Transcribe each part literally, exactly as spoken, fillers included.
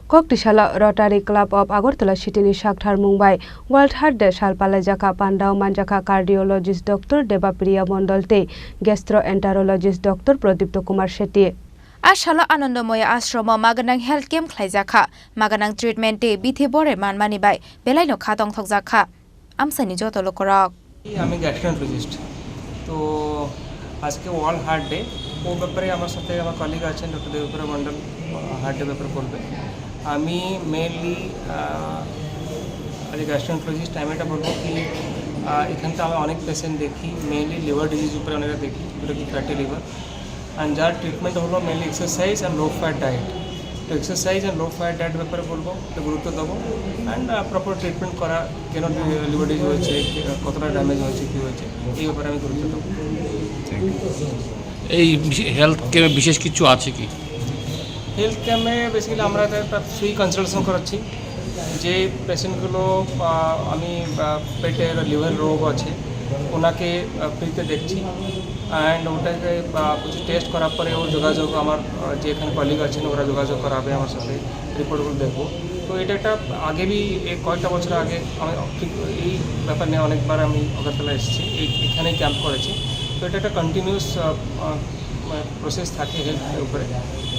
Koktisalo Rotary Club of Agartala City ni sakthar mung bai World Heart Day sal palaijakha. Pandao manjakha cardiologist Doctor Debapriya Mondol tei gastroenterologist Doctor Pradipta Kumar Shetty. A salo Anandamoya Ashromo maganang health camp khlaijakha. Maganang treatment tei bithi bore manmani bai belaino kha tongthokjakha. Amsani joto lukurok. আমি গ্যাস্ট্রোএন্টারোলজিস্ট। তো আজকে world heart day, ও ব্যাপারে আমার সাথে আমার কলিগ আছেন ডক্টর দেবপ্রিয়া মণ্ডল, heart day ব্যাপারে বলবে। আমি মেইনলি আজ এ গ্যাস্ট্রোএন্টারোলজিস্ট, আমি এটা বলবো কি, আহ, এখানে তো আমি অনেক পেশেন্ট দেখি, মেইনলি লিভার ডিজিজ উপরে অনেকে দেখি, যেটা কি ফ্যাটি লিভার। অ্যান্ড যার ট্রিটমেন্ট হলো mainly exercise and low fat diet. তো exercise and low fat diet ব্যাপারে বলবো, তো গুরুত্ব দেবো। অ্যান্ড প্রপার ট্রিটমেন্ট করা, কেন লিভার ডিজিজ হয়েছে, কতটা ড্যামেজ হয়েছে, কী হয়েছে, এই ব্যাপারে আমি গুরুত্ব দেবো। এই হেলথ ক্যাম্পে বিশেষ কিছু আছে কি? হেলথ ক্যাম্পে বেসিক্যালি আমরা একটা ফ্রি কনসালটেশন করাচ্ছি। যে পেশেন্টগুলো আমি পেটের লিভার রোগ আছে, ওনাকে ফ্রিতে দেখছি। অ্যান্ড ওটাকে কিছু টেস্ট করার পরে ও যোগাযোগ আমার, যে এখানে কলিগ আছেন, ওরা যোগাযোগ করাবে আমার সাথে, রিপোর্টগুলো দেখবো। তো এটা একটা আগে বি, কয়েকটা বছর আগে আমি ঠিক এই ব্যাপার নিয়ে অনেকবার আমি আগরতলা এসেছি, এই এখানেই ক্যাম্প করেছি। তো এটা একটা কন্টিনিউয়াস প্রসেস থাকে হেলথের উপরে,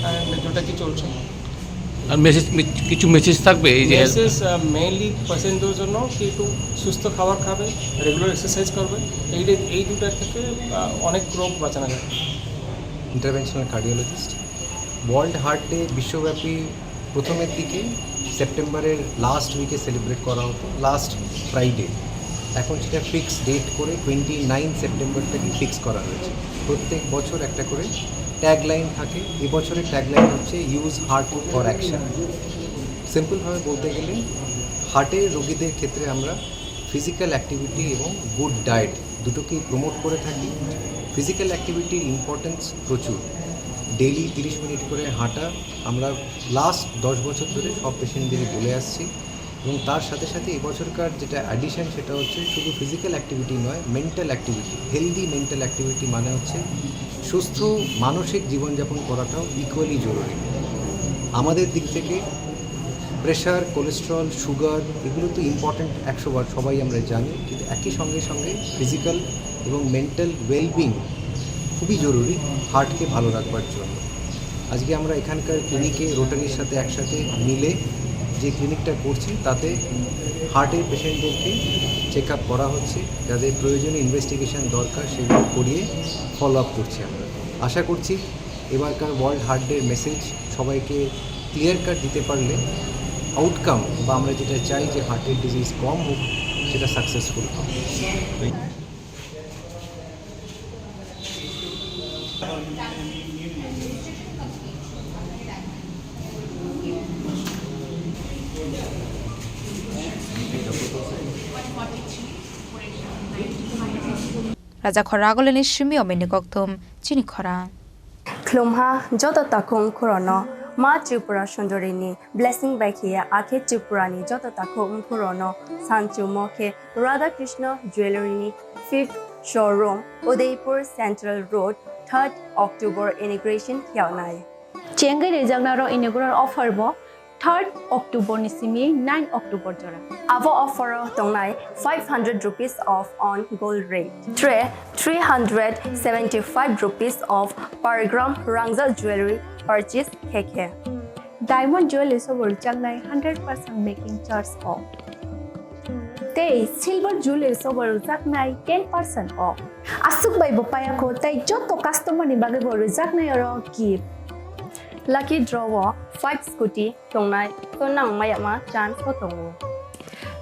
অ্যান্ড যেটা কি চলছে। আর মেসেজ, কিছু মেসেজ থাকবে এই যে মেসেজ মেইনলি পেশেন্টদের জন্য কি একটু সুস্থ খাবার খাবে, রেগুলার এক্সারসাইজ করবে। এই এই দুটার থেকে অনেক রোগ বাঁচানো যায়। Interventional cardiologist. World heart day বিশ্বব্যাপী প্রথমের দিকে সেপ্টেম্বরের লাস্ট উইকে সেলিব্রেট করা হতো, লাস্ট ফ্রাইডে। এখন সেটা ফিক্স ডেট করে টোয়েন্টি নাইন সেপ্টেম্বরটাকে ফিক্স করা হয়েছে। প্রত্যেক বছর একটা করে ট্যাগলাইন থাকে। এবছরের ট্যাগলাইন হচ্ছে Use Heart for Action। সিম্পলভাবে বলতে গেলে, হার্টের রোগীদের ক্ষেত্রে আমরা ফিজিক্যাল অ্যাক্টিভিটি এবং গুড ডায়েট দুটোকেই প্রমোট করে থাকি। ফিজিক্যাল অ্যাক্টিভিটির ইম্পর্টেন্স প্রচুর। ডেইলি তিরিশ মিনিট করে হাঁটা আমরা লাস্ট দশ বছর ধরে সব পেশেন্টদেরই বলে আসছি। এবং তার সাথে সাথে এবছরকার যেটা অ্যাডিশন, সেটা হচ্ছে শুধু ফিজিক্যাল অ্যাক্টিভিটি নয়, mental activity. Healthy mental activity মানে হচ্ছে সুস্থ মানসিক জীবনযাপন করাটাও ইকুয়ালি জরুরি। আমাদের দিক থেকে প্রেশার, কোলেস্ট্রল, সুগার, এগুলো তো ইম্পর্ট্যান্ট একশো বার, সবাই আমরা জানি, কিন্তু একই সঙ্গে সঙ্গে ফিজিক্যাল এবং মেন্টাল ওয়েলবিং খুবই জরুরি হার্টকে ভালো রাখবার জন্য। আজকে আমরা এখানকার ক্লিনিকে রোটারির সাথে একসাথে মিলে যে ক্লিনিকটা করছি, তাতে হার্টের পেশেন্টদেরকে চেক আপ করা হচ্ছে, যাদের প্রয়োজনীয় ইনভেস্টিগেশন দরকার সেগুলো করিয়ে ফলো আপ করছি আমরা। আশা করছি এবারকার ওয়ার্ল্ড হার্ট ডের মেসেজ সবাইকে ক্লিয়ার কাট দিতে পারলে আউটকাম বা আমরা যেটা চাই যে হার্টের ডিজিজ কম হোক, সেটা সাকসেসফুল হবে। Raja khoragolini simi omini kokthum chini khorang. Khlumha joto takhuk khorono ma Tripura Sundorini blessing bai khiya akhe Tripurani joto takhuk khorono sanchumo khe Radha Krishna Jewellery ni fifth showroom Udaipur Central Road third October inauguration khiyaunai. Chengwi rijaknaro inaugural offer bo third October ni simi nine October jora. Abo offer o tongnai five hundred rupees off on gold rate. Three hundred seventy-five rupees off per gram rangzak jewelry purchase khe khe. Diamond jewelry sobo rwjaknai hundred percent making charge off. Tei silver jewelry sobo rwjaknai ten percent off. Aswk bai bo payakho tei joto customer ni bagwi bo rwjaknai oro gift. Lucky draw o five scooty tongnai, to nang mayama chance bo tongo.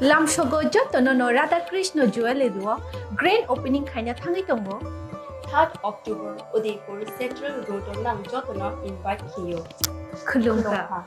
Lamsogo jotono no Radha Krishna Jewellery o grand opening khaina thangwi tongo. Third October Udaipur Central Road o nang jotono invite khiyo. Khulumkha.